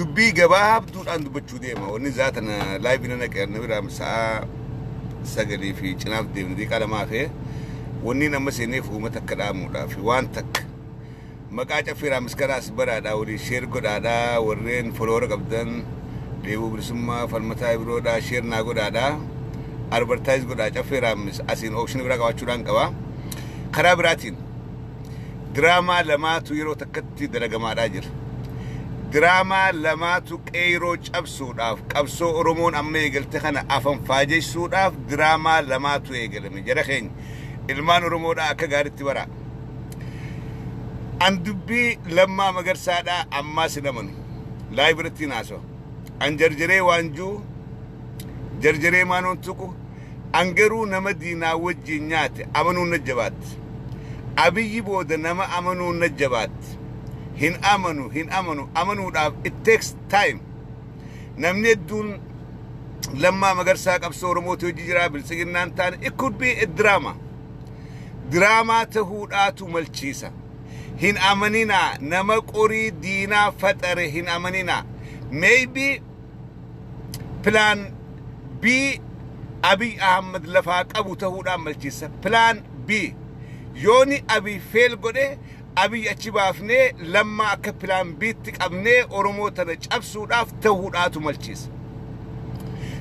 Dubbii gabaabduudhaan dubbachuu deema. Wanni zaatana live na naqe na biraa sa'a 9 fi cinaaf deemne daqiiqaa 2 fee wanni amma seeneef uummata akka dhaamuudhaaf waan takka. Maqaa caffeeraa miskaraas baraadhaa, walii share godhaadhaa. Warreen follower qabdan, dheebuu bilisummaa falmataa biroodhaa, share naa godhaadhaa, advertise godhaa. Caffeeraa asiin option biraa qabaachuudhaan qaba. Karaa biraatiin diraamaa lamaatu yeroo takkatti dalagamaadhaa jira. Diraamaa lamaatu qeeroo cabsuudhaaf, qabsoo Oromoon amma eegalte kana afan faajessuudhaaf diraamaa lamaatu eegalame. Jara keenya, ilmaan Oromoodhaa, akka gaaritti baraa. An dubbii Lammaa Magarsaadhaa ammaa sin amanu. Live irratti haasawa. An jarjaree waanjuu jarjaree maanoon tuqu. An garuu nama diinaa wajjin nyaate amanuun na jabaatti. Abiyyi booda nama amanuun na jabaatti. Hin amanu, hin amanu, amanuudhaaf it takes time. Namni hedduun Lammaa Magarsaa qabsoo Oromooti hojii jira, biltsiginnaan taane, it could be a drama. Diraamaa tahuudhaatu malchiisa. Hin amaninaa, nama qorii diinaa faxare hin amaninaa. Maybe plan B Abiy Ahmad lafaa qabu tahuudhaan malchiisa. Plan B yooni Abiy fail godhe, Abiy achi baafnee Lammaa akka plan B'tti qabnee Oromoo tana cabsuudhaaf tahuudhaatu malchiisa.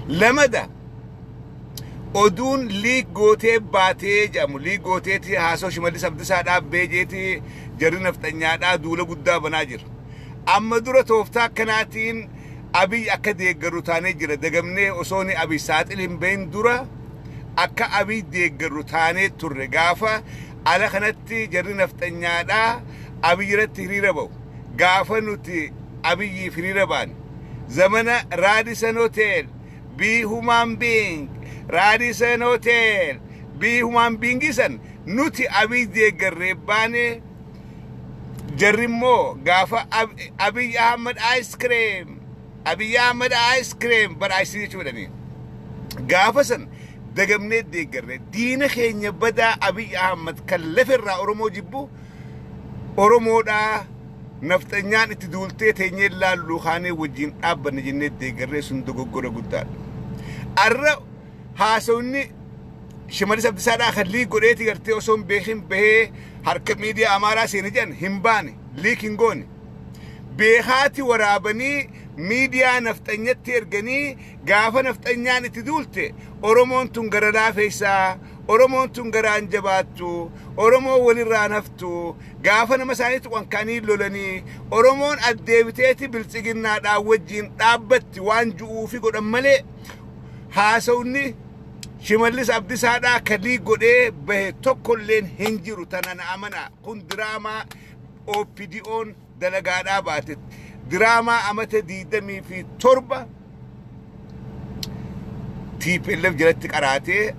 Lamada, oduun leak gootee baatee jedhamu, leak gooteeti haasoo Shimallis Abdisaa dhaabbee jeeti, jarri nafxanyaadhaa duula guddaa banaa jira. Amma dura tooftaa akkanaatiin Abiy akka deeggaru taanee jira. Dagamnee osoo ni Abiy saaxil hin bahin dura akka Abiy deeggaru taanee turre. Gaafa ala kanatti jarri nafxanyaadhaa Abiy irratti hiriira ba'u. Gaafa nuti Abiyyiif hiriira baane. Zamana Radisson Hotel, be human being, Radisson Hotel, be human being san nuti Abiy deeggarree baane. Jarri immoo gaafa Abiy Ahmad ice cream, Abiy Ahmad ice cream badhaasii jechuudhani. Gaafa san dagamnee deeggarre. Diina keenya badaa Abiy Ahmad kan lafarraa Oromoo jibbu, Oromoodhaa nafxanyaan itti duultee teenyee laalluu kaanee wajjin dhaabbanne jennee deeggarree, sun dogoggora guddaadha. Arra haasawni Shimallis Abdiisaadhaa kan leak godheeti gartee osoo hin beekin bahee harka miidiyaa Amaaraa seene jedhan hin baane, leak hin goone. Beekaati waraabanii miidiyaa nafxanyatti erganii, gaafa nafxanyaan itti duulte Oromoon tun gara laafeessaa, Oromoon tun garaan jabaattu, Oromoon walirraa haftu, gaafa nama isaanii tuqan kanii lolanii, Oromoon addeebiteeti biltsiginnaadhaan wajjin dhaabbatti waan ju'uufi godhan malee, haasawni Shimallis Abdiisaadhaa ka leak godhee bahe tokkolleen hin jiru. Tana na amanaa. Kun diraamaa OPDO'n dalagaadhaa baate, diraamaa amata 27 TPLF jalatti qaraatee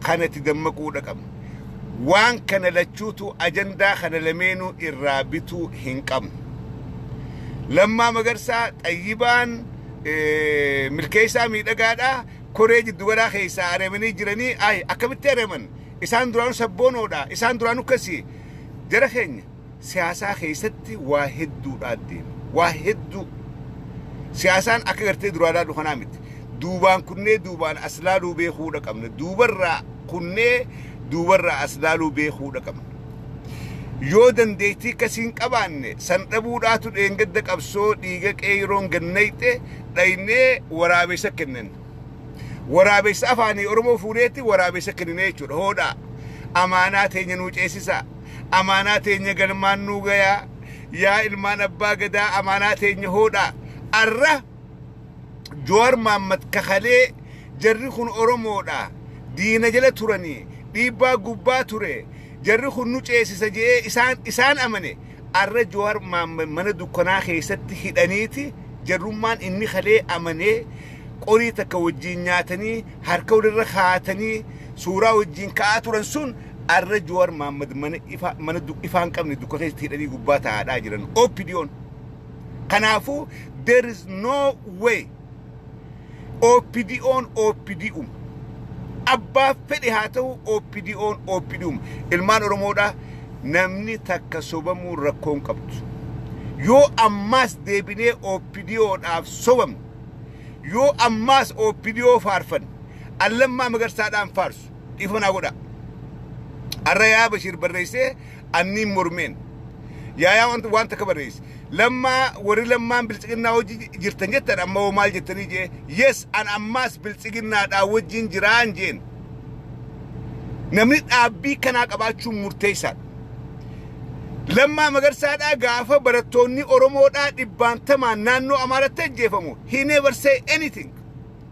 kanatti dammaquudha qabna. Waan kana lachuutu ajandaa kana lameenuu irraa bituu hin qabnu. Lammaa Magarsaa xayyibaan milkeessaa miidhagaadhaa koree jiddugalaa keessaa areemanii jiranii. Ay, akkamitti areeman? Isaan duraanuu sabboonoodha, isaan duraanuu akkasii. Jara keenya, siyaasaa keessatti waa hedduudhaa deema, waa hedduu. Siyaasaan akka gartee duraa laallu kanaa miti. Duubaan kunnee duubaan as laaluu beekuudha qabna. Duubarraa kunnee duubarraa as laaluu beekuudha qabna. Yoo dandeettii akkasiin qabaanne, san dhabuudhaatu dheengadda qabsoo dhiiga qeeyroon gannayxe dhaynee waraabessa kennan. Waraabessa afaanii Oromoo fuuneetti waraabessa kennine jechuudha. Hoodhaa, amaanaa teenya nuu ceesisa, amaanaa teenya galmaan nuu gayaa, yaa ilmaan abbaa gadaa, amaanaa teenya hoodhaa. Arra Jawaar Maammad kakalee, jarri kun Oromoodha, diina jala turanii dhiibbaa gubbaa ture, jarri kun nu ceesisa jedhee isaan amane. Arra Jawaar Maammad mana dukkanaa keessatti hidhaniiti, jarrummaan inni kalee amanee qorii takka wajjin nyaatanii, harka walirra kaatanii suuraa wajjin ka'aa turan sun, arra Jawaar Maammad mana ifa mana ifaan qabne dukka keessatti hidhanii gubbaa taa'aadhaa jiran OPDO'n. Kanaafuu there is no way. OPDO'n OPDUm abbaa fedhe haa ta'u, OPDO'n OPDUm. Ilmaan Oromoodha, namni takka sobamuu rakkoon qabdu. Yoo ammaas deebinee OPDOdhaaf sobamne, yoo ammaas OPDO faarfanne, an Lammaa Magarsaadhaan faarsu, dhiifama naa godha. Arra yaa Bashiir barreessee anniin mormeen. Yaayaa wanta waan takka barreesse. Lammaa warri Lammaan Biltsiginnaa hojii jirtan jettan amma hoo maal jettanii jee? Yes, an ammaas Biltsiginnaadhaa wajjin jiraan jeen. Namni dhaabbii kanaa qabaachuun murteessaadha. Lammaa Magarsaadhaa gaafa barattoonni Oromoodhaa dhibbaantamaan naannoo Amaaratti ajjeefamu, he never say anything.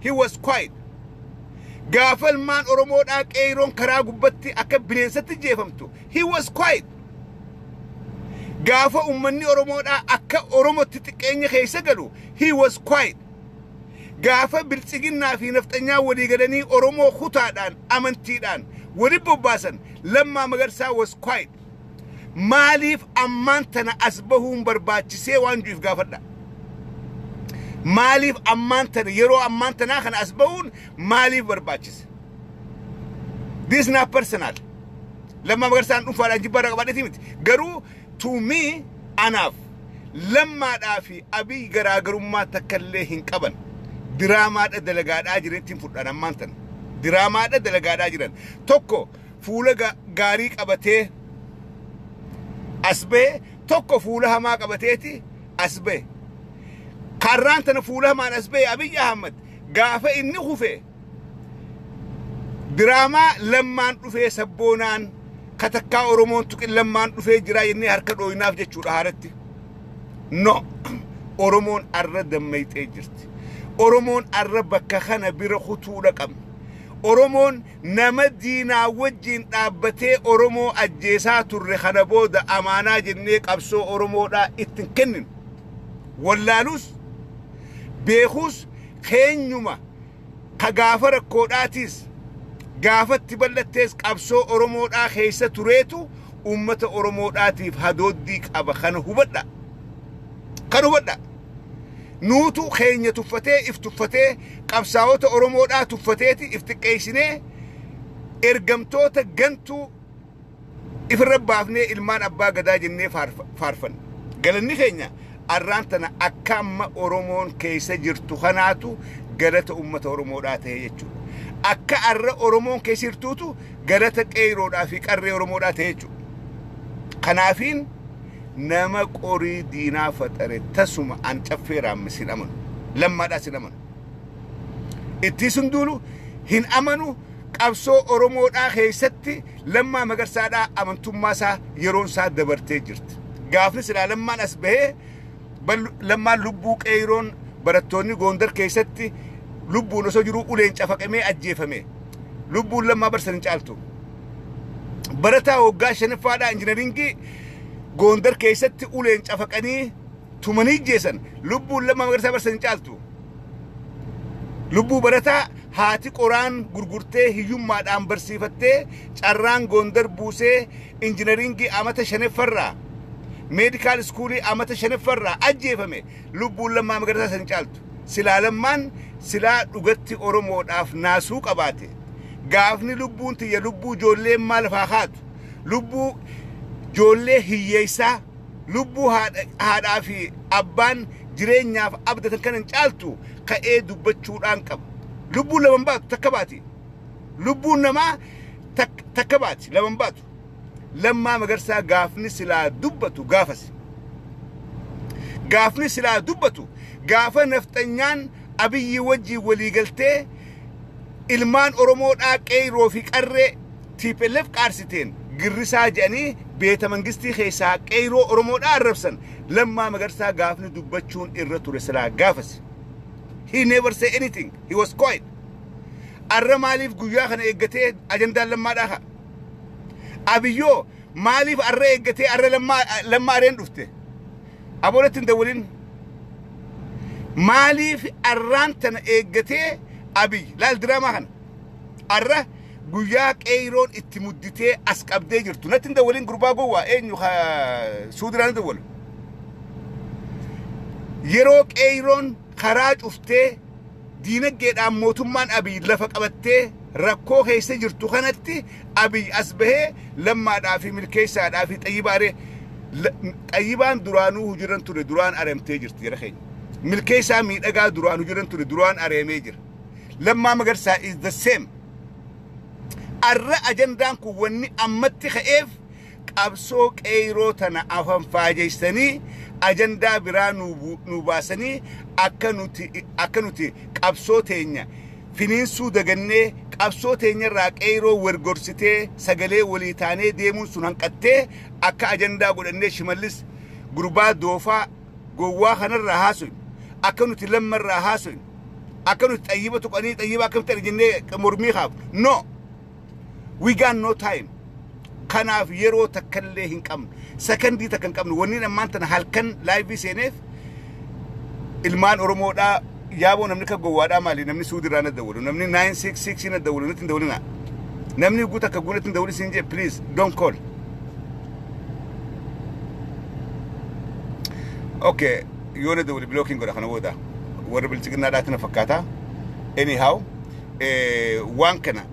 He was quiet. Gaafa ilmaan Oromoodhaa qeeyroon karaa gubbatti akka bineensatti ajjeefamtu, he was quiet. Gaafa uummanni Oromoodhaa akka Oromootti xiqqeenya keessa galu, he was quiet. Gaafa Biltsiginnaa fi nafxanyaa walii galanii Oromoo kutaadhaan, amantiidhaan wali bobbaasan, Lammaa Magarsaa was quiet. Maaliif ammaan tana as bahuun barbaachisee waan juif gaafadha. Maaliif ammaan tana, yeroo ammaan tanaa kana as bahuun maaliif barbaachise? This is not personal. Lammaa Magarsaan dhuunfaadhaan jibbaarraa qabaadheeti miti. Garuu to me, anaaf Lammaadhaa fi Abiy garaagarummaa takkallee hin qaban. Diraamaadha dalagaadhaa jiran ittiin fudhan ammaan tana. Diraamaadha dalagaadhaa jiran. Tokko fuula gaarii qabatee as bahe, tokko fuula hamaa qabateeti as bahe. Karraan tana fuula hamaan as bahe Abiy Ahmad gaafa inni kufe diraamaa Lammaan dhufee sabboonaan katakkaa Oromoon tuqin Lammaan dhufee jira jennee harka dhooyinaaf jechuudha haaratti. No, Oromoon arra dammayxee jirti. Oromoon arra bakka kana bira kutuudha qabna. Oromoon nama diinaa wajjin dhaabbatee Oromoo ajjeesaa turre kana booda amaanaa jennee qabsoo Oromoodhaa ittiin kenninu. Wallaalus beekus keenyuma ka gaafa rakkoodhaatiis gaafatti bal'attees qabsoo Oromoodhaa keessa tureetu uummata Oromoodhaatiif hadooddii qaba, kana hubadha. Kan hubadha. Nuutu keenya tuffatee, if tuffatee, qabsaa'ota Oromoodhaa tuffateeti if xiqqeessinee ergamtoota gantuu ifirra baafnee ilmaan abbaa gadaa jennee faarfanna. Galanni keenya arraan tana akka amma Oromoon keessa jirtu kanaatu galata uummata Oromoodhaa ta'e jechuudha. Akka arra Oromoon keessa jirtuutu galata qeeroodhaa fi qarree Oromoodhaa ta'e jechuudha. Kanaafiin nama qorii diinaa faxare tasuma an Caffee Raammis hin amanu. Lammaadhaas hin amanu. Itti sun duulu hin amanu. Qabsoo Oromoodhaa keessatti Lammaa Magarsaadhaa amantummaa isaa yeroon isaa dabartee jirti. Gaafni silaa Lammaan as bahee Lammaan lubbuu qeeroon barattoonni Goondar keessatti lubbuun osoo jiruu uleen cafaqamee ajjeefame. Lubbuun Lammaa barsan hin caaltu. Barataa waggaa shanaffaadhaa injinaringii Goondar keessatti uleen cafaqanii tumanii ajjeesan, lubbuun Lammaa Magarsaa barsan hin caaltu. Lubbuu barataa haati qoraan gurgurtee hiyyummaadhaan barsiifattee carraan Goondar buusee injinaringii amata shanaffarraa, medical schoolii amata shanaffarraa ajjeefame, lubbuun Lammaa Magarsaa san caaltu. Silaa Lammaan silaa dhugatti Oromoodhaaf naasuu qabaate, gaafni lubbuun tiyya lubbuu ijoolleen maal lafaa kaatu, lubbuu ijoollee hiyyeessaa, lubbuu haadhaa fi abbaan jireenyaaf abdatan kana hin caaltu ka'ee dubbachuudhaan qaba. Lubbuun lama hin baatu, takka baati. Lubbuun namaa takka baati, lama hin baatu. Lammaa Magarsaa gaafni silaa dubbatu gaafasi. Gaafni silaa dubbatu gaafa nafxanyaan Abiyyi wajjin walii galtee ilmaan Oromoodhaa qeeyroo fi qarree TPLF qaarsiteen girrisaa jedhanii beeta mangistii keessaa qeeyroo Oromoodhaa arrabsan, Lammaa Magarsaa gaafni dubbachuun irra ture silaa gaafasi. He never say anything. He was quiet. Arra maaliif guyyaa kana eeggatee ajandaan Lammaadhaa ka'a? Abiyyoo maaliif arra eeggatee arra Lammaa areen dhufte? Aboolatti hin dawwalin. Maaliif arraan tana eeggatee Abiy laal diraamaa kana? Arra guyyaa qeeyroon itti mudditee as qabdee jirtu. Natti hin dawwalin, gurbaa gowwaa eenyu suudiraan dawwalu. Yeroo qeeyroon karaa cuftee diinagdeedhaan mootummaan Abiy lafa qabattee rakkoo keessa jirtu kanatti Abiy as bahee Lammaadhaa fi Milkeessaadhaa fi Xayyibaaree Xayyibaan duraanuu hujiran ture, duraan areemtee jirti jara keenya. Milkeessaa Miidhagaa duraan hujiran ture, duraan areemee jira. Lammaa Magarsaa is the same. Arra ajandaan kun wanni ammatti ka'eef qabsoo qeeyroo tana afan faajeessanii ajandaa biraa nu baasanii akka nuti qabsoo teenya finiinsuu dagannee, qabsoo teenya irraa qeeyroo wergorsitee sagalee walii taanee deemuun sun hanqattee, akka ajandaa godhannee Shimallis gurbaa doofaa gowwaa kanarraa haasoynu, akka nuti Lammarraa haasoynu, akka nuti Xayyiba tuqanii Xayyiba akkamitti ani jennee mormii kaafnu. No, we got no time. Kanaaf yeroo takkallee hin qabnu, sakandii takka hin qabnu. Wanni ammaan tana halkan live seeneef, ilmaan Oromoodhaa, yaaboo namni akka gowwaadhaa maali? Namni Suudirraa na dawwalu, namni 966 na dawwalu, natti hin dawwalina. Namni guutuu akka guunatti hin dawwalin siin jee. Please don't call. Okay, yoo na dawwali blocking godha. Kana booda warra Bilchiginnaadhaatti na fakkaata. Anyhow, waan kana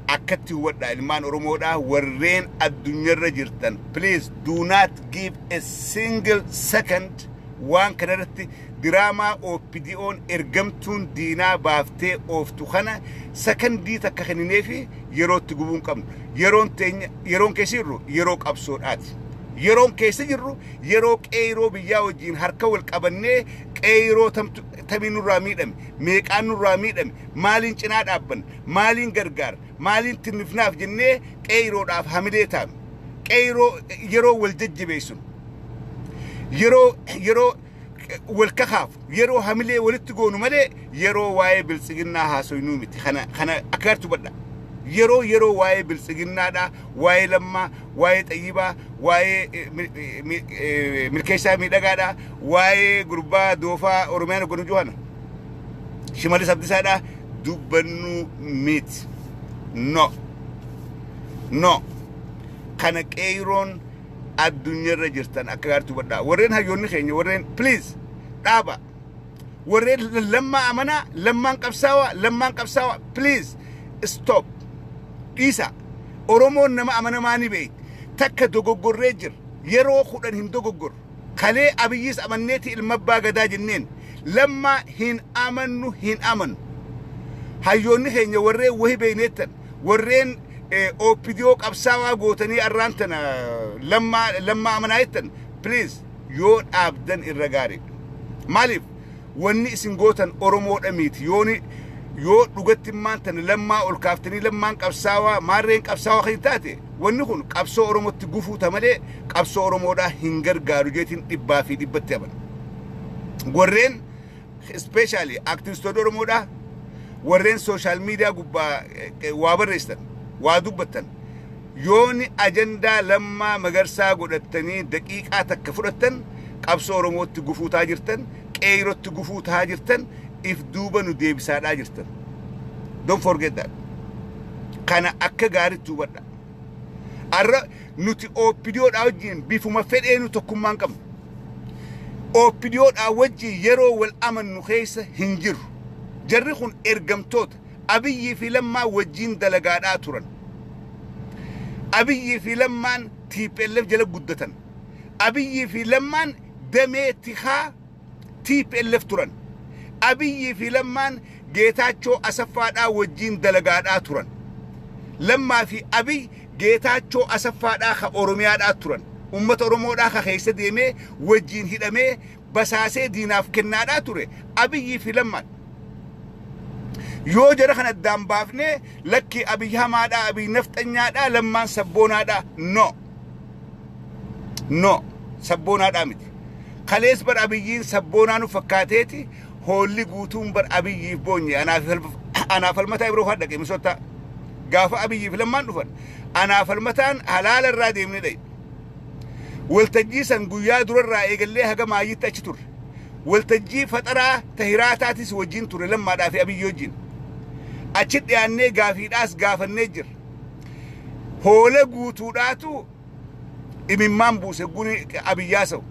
akkatti hubadhaa, ilmaan Oromoodhaa warreen addunyaarra jirtan. Please do not give a single second waan kana irratti. Diraamaa OPDO'n ergamtuun diinaa baaftee ooftu kana sakandii takka kenninee fi yeroo itti gubuu hin qabnu. Yeroon teenya, yeroon keessa jirru yeroo qabsoodhaati. Yeroon keessa jirru yeroo qeeroo biyyaa wajjin harka wal qabannee qeeroo tamii nurraa miidhame, meeqaan nurraa miidhame, maaliin cinaa dhaabban, maaliin gargaar, maaliin tinnifnaaf jennee qeeroodhaaf hamilee taanu. Qeeroo yeroo wal jajjabeessinu, yeroo wal kakaafu, yeroo hamilee walitti goonu malee yeroo waa'ee Biltsiginnaa haasoynuu miti. Kana akka gartuu badha. Yeroo waa'ee Biltsiginnaadha, waa'ee Lammaa, waa'ee Xayyibaa, waa'ee Milkeessaa Miidhagaadha, waa'ee gurbaa doofaa Oromiyaan hogganu jiru Shimallis Abdiisaadha dubbannuu miti. No, no, kana qeeyroon addunyaarra jirtan akka gaariitti hubadhaa. Warreen hayyoonni keenya, warreen, please dhaaba. Warreen Lammaa amanaa, Lammaan qabsaawaa, Lammaan qabsaawaa, please stop, dhiisa. Oromoon nama amanamaa ni beekti. Takka dogoggorree jira, yeroo 10 hin dogoggorru. Kalee Abiyyis amanneeti ilma abbaa gadaa jenneen. Lammaa hin amannu, hin amannu. Hayyoonni keenya warreen wahi beeyneettan, warreen OPDO qabsaawaa gootanii arraan tana Lammaa Lammaa amanaa jettan, please yoo dhaabdan irra gaariidha. Maaliif? Wanni isin gootan Oromoodha miti. Yooni yoo dhugatti immaan tana Lammaa ol kaaftanii Lammaan qabsaawaa, maarreen qabsaawaa kan taate, wanni kun qabsoo Oromootti gufuuta malee qabsoo Oromoodhaa hin gargaaru jeetiin dhibbaa fi dhibbatti amana. Warreen especially aktivistoota Oromoodhaa, warreen social media gubbaa waa barreessitan, waa dubbattan, yooni ajandaa Lammaa Magarsaa godhattanii daqiiqaa takka fudhattan, qabsoo Oromootti gufuutaa jirtan, qeerotti gufuutaa jirtan, if duuba nu deebisaadhaa jirtan. Don't forget that. Kana akka gaariitti hubadha. Arra nuti OPDOdhaa wajjin bifuma fedheenu tokkummaa hin qabnu. OPDOdhaa wajjin yeroo wal amannu keessa hin jiru. Jarri kun ergamtoota Abiyyii fi Lammaa wajjin dalagaadhaa turan. Abiyyii fi Lammaan TPLF jala guddatan. Abiyyii fi Lammaan damee tikaa TPLF turan. Abiyyii fi Lammaan Geetaachoo Asaffaadhaa wajjin dalagaadhaa turan. Lammaa fi Abiy Geetaachoo Asaffaadhaa ka Oromiyaadhaa turan. Uummata Oromoodhaa ka keessa deemee wajjin hidhamee basaasee diinaaf kennaadhaa ture Abiyyii fi Lammaan. Yoo jara kana addaan baafnee, lakki, Abiy hamaadhaa, Abiy nafxanyaadhaa, Lammaan sabboonaadhaa, no. No, sabboonaadhaa miti. Kalees bar Abiyyiin sabboonaa nu fakkaateeti hoolli guutuun bar Abiyyiif boonye. Anaaf Falmataa Ibroo fa'aa dhaqe Misoota. Gaafa Abiyyiif Lammaan dhufan anaaf Falmataan halaala irraa deemne dhaye. Waltajjii san guyyaa durarraa eegallee haga maayyitti achi turre. Waltajjii faxaraa tahiraataatis wajjin ture, Lammaadhaa fi Abiyyi wajjin. Achi dhiyaannee gaafiidhaas gaafannee jirra. Hoola guutuudhaatu imimmaan buuse guni Abiyyaa sa'u.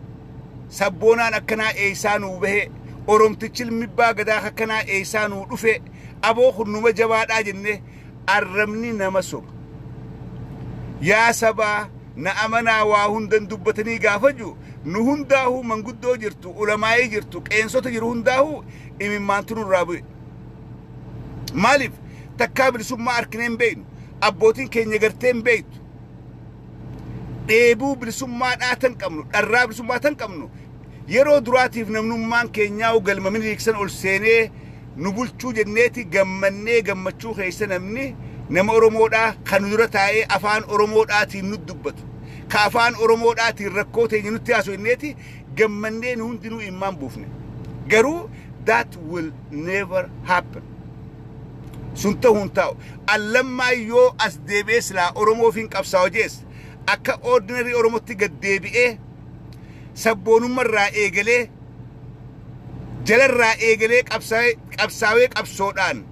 Sabboonaan akkanaa eessaa nuu bahee, Oromtichi ilmi abbaa gadaa akkanaa eessaa nuu dhufe, aboo kun numa jabaadhaa jennee. Arrabni nama soba. Yaa sabaa. Na amanaa, waa hundan dubbatanii gaafaju nu hundaahuu, manguddoo jirtu, ulamaayii jirtu, qeensota jiru hundaahuu imimmaantu nurraa bu'e. Maaliif? Takkaa bilisummaa arkinee hin beeknu, abbootiin keenya gartee hin beektu. Dheebuu bilisummaa dhaatan qabnu, dharraa bilisummaa tan qabnu. Yeroo duraatiif namnummaan keenyaa galma Miniliiksan ol seenee nu bulchuu jenneeti gammannee, gammachuu keessa namni nama Oromoodhaa kan nu dura taa'ee afaan Oromoodhaatiin nu dubbatu, ka afaan Oromoodhaatiin rakkoo teenya nutti haasu jenneeti gammannee, nu hundinuu immaan buufne. Garuu that will never happen. Sun ta'uu hin taa'u. Allammaa yoo as deebi'ee silaa Oromoof hin qabsaa'u jees, akka ordinary Oromootti gad deebi'ee sabboonummaa eegalee, jalarraa eegalee qabsaawee, qabsoodhaan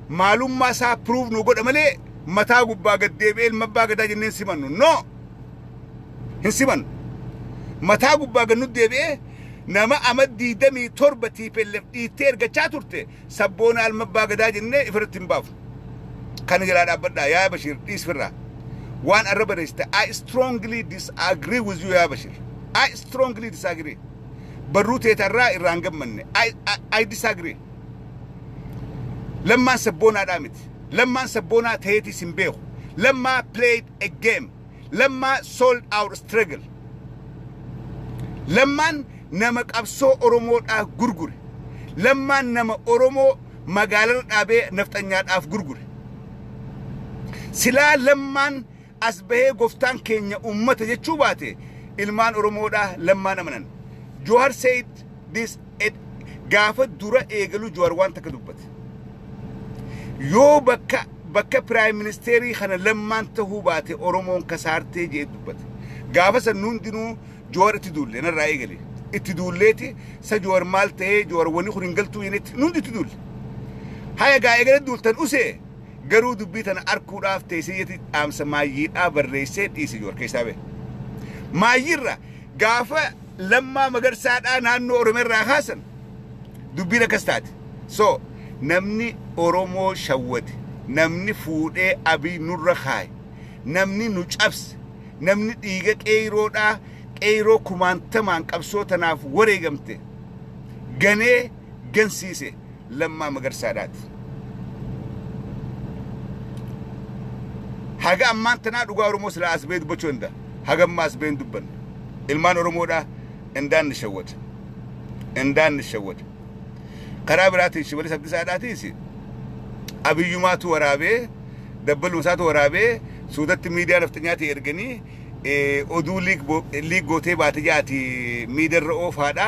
maalummaa isaa prove nu godha malee, mataa gubbaa gad deebi'ee ilma abbaa gadaa jenneen simannu, no, hin simannu. Mataa gubbaa gad nu deebi'ee nama ama 27 TPLF dhiittee ergachaa turte sabboona ilma abbaa gadaa jennee ifirratti hin baafu. Kana jalaa dhaabbadhaa. Yaa Bashiir, dhiisfirraa waan arra barreessite, I strongly disagree with you. Yaa Bashir, I strongly disagree. Barruu teetarraa irraa hin gammanne. I disagree. Lammaan sabboonaadhaa miti. Lammaan sabboonaa ta'eetis hin beeku. Lammaa played a game. Lammaa sold out struggle. Lammaan nama qabsoo Oromoodhaa gurgure. Lammaan nama Oromoo magaalarra dhaabee nafxanyaadhaaf gurgure. Silaa Lammaan as bahee "Goftaan keenya ummata" jechuu baate, ilmaan Oromoodhaa Lammaan amanan. Johar said this gaafa dura eegalu. Johar waan takka dubbate. Yoo bakka prime ministerii kana Lammaan tahuu baate, Oromoon kasaartee jee dubbate. Gaafa san hundinuu Johar itti duulle, narraa eegale. Itti duulleeti sa Johar maal ta'ee, Johar wanni kun hin galtuu jennetti nundi itti duulle. Haya gaa, eegale duultan usee, garuu dubbii tana arkuudhaaf teessee dhaamsa maayyiidhaa barreessee dhiise. Johar keessaa bahe. Maayyiirra gaafa Lammaa Magarsaadhaa naannoo Oromiyaa kaasan, dubbiin akkas taate. So namni Oromoo shawwate, namni fuudhee Abii nurra kaaye, namni nu cabse, namni dhiiga qeeyroodhaa, qeeyroo kumaantamaan qabsoo tanaaf wareegamte ganee gansiise, Lammaa Magarsaadhaati. Haga ammaan tanaa dhugaa Oromoo silaa as ba'ee dubbachuu danda'a. Haga ammaa as ba'ee hin dubbanne. Ilmaan Oromoodhaa እንዳንሸወድ እንዳንሸወድ። Karaa biraatiin Shimalis Abdiisaadhaatiis Abiyyumaatu waraabee, dabbaluma isaatu waraabee, suutatti miidiyaa nafxanyaatii erganii oduu leak gootee baate jaati miidiyaarra oofaadha.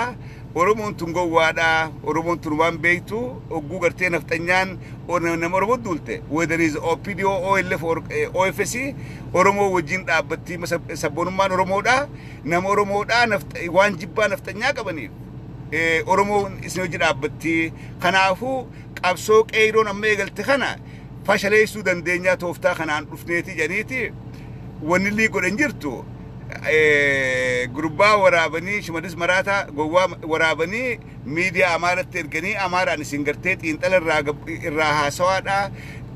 Oromoon tun gowwaadha. Oromoon tun waan beektu ogguu gartee nafxanyaan nama Oromoo duulte, whether is OPDO, OLF or OFC, Oromoo wajjin dhaabbattii. Sabboonummaan Oromoodha. Nama Oromoodha waan jibbaa nafxanyaa qabaniif Oromoon isin hojii dhaabbattii. Kanaafuu qabsoo qeeyroon amma eegalte kana fashaleessuu dandeenyaa, tooftaa kanaan dhufneeti jedhaniiti wanni leak godhan jirtu. Gurbaa waraabanii, Shimalis Maraataa gowwaa waraabanii miidiyaa Amaaratti erganii, Amaaraan isin gartee xiinxala irraa haasawaadha,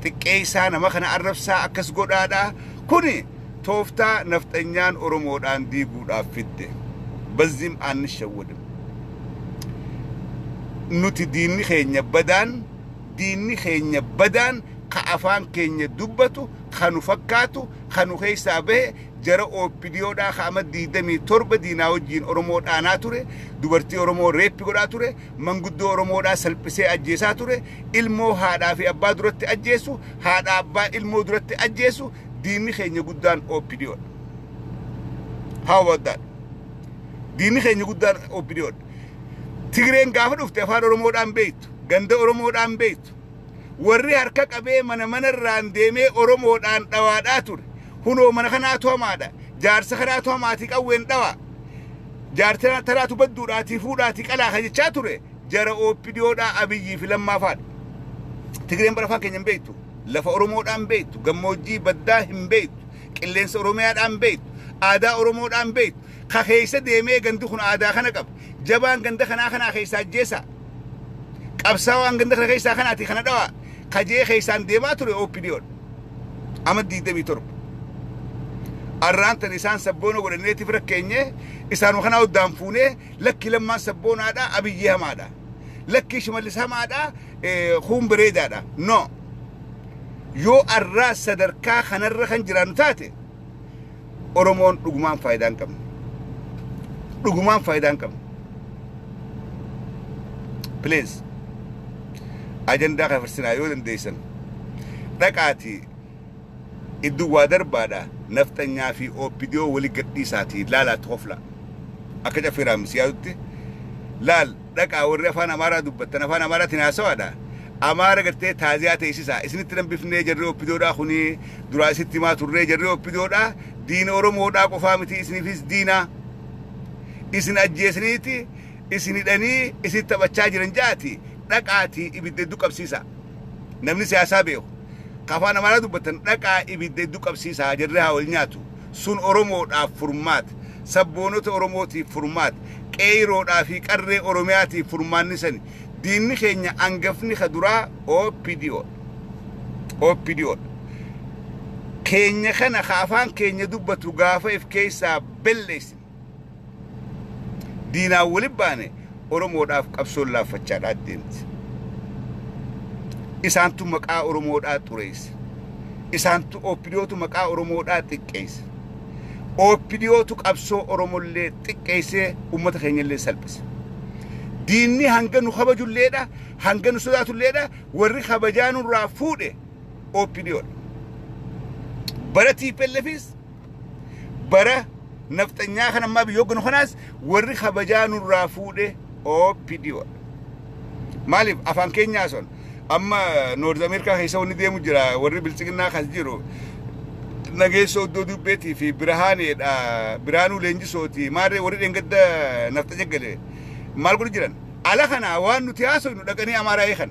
xiqqeessaa, nama kana arrabsaa, akkas godhaadha. Kuni tooftaa nafxanyaan Oromoodhaan diiguudhaaf fidde. በዚህም አንሸወድም. Nuti diinni keenya badaan, diinni keenya badaan ka afaan keenya dubbatu, ka nu fakkaatu, ka nu keessaa bahe, jara OPDOdhaa ka ama 27 diinaa wajjiin Oromoo dhaanaa ture, dubartii Oromoo rape godhaa ture, manguddoo Oromoodhaa salphisee ajjeesaa ture, ilmoo haadhaa fi abbaa duratti ajjeesu, haadha abbaa ilmoo duratti ajjeesu. Diinni keenya guddaan OPDOdha. How about that? Diinni keenya guddaan OPDOdha. Tigreen gaafa dhufte afaan Oromoodhaan beektu, ganda Oromoodhaan beektu. Warri harka qabee mana manarraan deemee Oromoodhaan dhawaadhaa ture. Hunoo mana kanaatu hamaadha. Jaarsa kanaatu hamaatii qawween dhawaa. Jaarsa tanaatu badduudhaatii fuudhaatii qalaa ka jechaa ture. Jara OPDOdhaa, Abiyyii fi Lammaafaadha. Tigreen bara afaan keenya hin beektu. Lafa Oromoodhaan beektu. Gammoojjii baddaa hin beektu. Qilleensa Oromiyaadhaan beektu. Aadaa Oromoodhaan beektu. Ka keessa deemee gandi kun aadaa kana qaba. Jabaan ganda kanaa kanaa keessaa ajjeesa. Qabsaawaan ganda kana keessaa kanaati kana dhawaa. Kajee keessaan deemaa ture OPDOdha. Ama 27. Arraan tan isaan sabboona godhanneetiif rakkeenye isaanuma kanaa uddaan fuunee lakki Lammaan sabboonaadha, Abiyyi hamaadha. Lakki Shimallis hamaadha, kuun bareedaadha. No. Yoo arraa sadarkaa kanarra kan jiraannu taate, Oromoon dhugumaan faayidaa hin qabne. Dhugumaan faayidaa hin qabne. Please. Ajandaa kafirsinaa yoo dandeessan. Dhaqaatii iddoo waa darbaadha, nafxanyaa fi OPDO walii gadhiisaatii laalaatti hofla. Akka Caffee Raammis yaadutti laal, dhaqaa warri afaan Amaaraa dubbattan afaan Amaaraatiin haasawaadha. Amaara gartee taaziyaa teessisaa isinitti dambifnee, jarri OPDOdhaa kuni duraa isitti himaa turree, jarri OPDOdhaa diina Oromoodhaa qofaa miti, isiniifis diinaa. Isin ajjeesaniiti isin hidhanii isin taphachaa jiran jaati dhaqaatii ibidda hedduu qabsiisaa. Namni siyaasaa beeku, ka afaan Amaaraa dubbatan, dhaqaa ibidda hedduu qabsiisaa, jarri haa wal nyaatu. Sun Oromoodhaaf furmaata. Sabboonota Oromootiif furmaata. Qeeyroodhaa fi qarree Oromiyaatiif furmaanni sani. Diinni keenya angafni ka duraa OPDO. OPDO. Keenya kana ka afaan keenya dubbatu gaafa if keessaa belleessine, diinaan wali baane, Oromoodhaaf qabsoon laaffachaadhaa deemti. Isaantu maqaa Oromoodhaa xureesse. Isaantu OPDOtu maqaa Oromoodhaa xiqqeesse. OPDOtu qabsoo Oromollee xiqqeessee uummata keenyallee salphise. Diinni hanga nu kabajulleedha, hanga nu sodaatulleedha, warri kabajaa nurraa fuudhe OPDOdha. Bara TPLFis, bara nafxanyaa kan ammaa biyya hoogganu kanaas, warri kabajaa nurraa fuudhe OPDOdha. Maaliif afaan keenyaa son amma North Ameerikaa keessa wanni deemu jira, warri biltsiginnaa kas jiru Nageessoo Iddoo Dubbeetii fi Birhaaneedha, Biraanuu Leenjisooti, maarree warri dheengadda nafxanya gale maal godhu jiran? Ala kana waan nuti haasofnu dhaqanii Amaaraa eekan.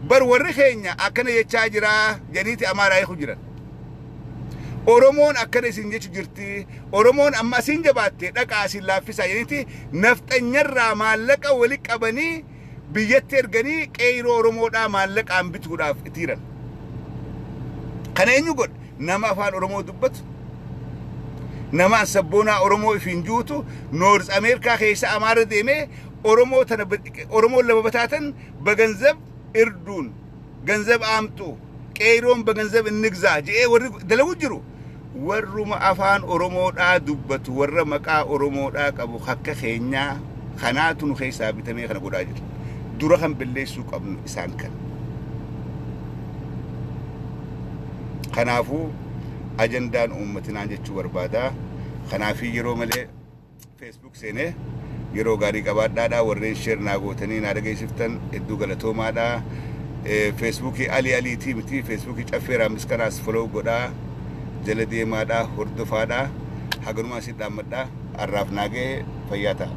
Bar warri keenya akkana jechaa jira jedhaniiti Amaaraa eeku jiran. Oromoon akkana isin jechu jirti. Oromoon amma asiin jabaatte, dhaqaa isin laaffisaa jedhaniiti nafxanyarraa maallaqa wali qabanii biyyatti erganii qeyroo Oromoodhaa maallaqaan bituudhaaf itti jiran. Kana eenyu godhe? Nama afaan Oromoo dubbatu, nama sabboonaa Oromoo ifiin juutu North Ameerikaa keessa Amaara deemee Oromoo tana, Oromoon lama bataatan በገንዘብ እርዱን፣ ገንዘብ አምጡ፣ qeeyroon በገንዘብ እንግዛ jedhee warri dalagu jiru warruma afaan Oromoodhaa dubbatu, warra maqaa Oromoodhaa qabu akka keenyaa kanaatu nu keessaa bitamee kana godhaa jira. Dura kan balleessuu qabnu isaan kana. Kanaafuu ajandaan uummatinaan jechuu barbaada. Kanaafii yeroo malee Facebook seenee yeroo gaarii qabaadhaadha. Warreen share naa gootanii naa dhageessiftan hedduu galatoomaadha. Feesbuukii Alii Aliitii miti, Feesbuukii Caffee Raammis kanaas follow godhaa, jala deemaadha, hordofaadha. Haganumaa si dhaammadha. Har'aaf naa ga'e, fayyaa ta'a.